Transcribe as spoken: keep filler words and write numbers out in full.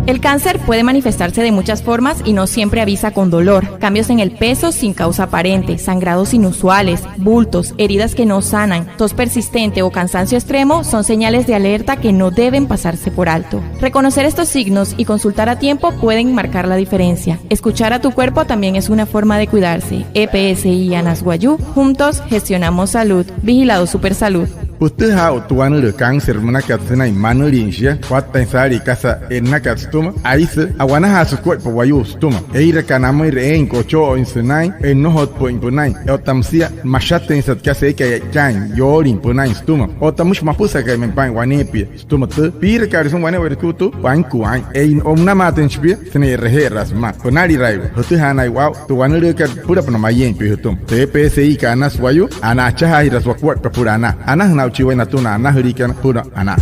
El cáncer puede manifestarse de muchas formas y no siempre avisa con dolor. Cambios en el peso sin causa aparente, sangrados inusuales, bultos, heridas que no sanan, tos persistente o cansancio extremo son señales de alerta que no deben pasarse por alto. Reconocer estos signos y consultar a tiempo pueden marcar la diferencia. Escuchar a tu cuerpo también es una forma de cuidarse. E P S I Anas Wayuu, juntos gestionamos salud. Vigilado Supersalud. Jütüjaa aa'u tü wanülüü cáncer münakat sünain manülin shia, wattain saalii kasa e'nnakat sütüma, aisü a'wanajaasü sukuaippa wayuu sütüma. Ee'irekaa namüin eein kocho'oin sünain, nnojotpü'üin pünain, otta müsia mashatüinsat kasa eekai e'ikaain yoolin pünain sütüma. Otta müshi mapüsakai ma'i paa'in waneepia sütüma tü piirakaale sümüin wane'ewai tü painkuain. O'unamaatüinjachi pia sünain e'reje'eraa sümaa. Pünaliraiwa, jütüjaanaiwa aa'u tü wanülüükat süpülapünaa mayeein pia jütüma. Tü E P S I Anas Wayuu, anaa achajaajiraasü wakuaippa süpüla anaa. Anajünaa'uchii waya natüma na anajüliikana süpüla anaa.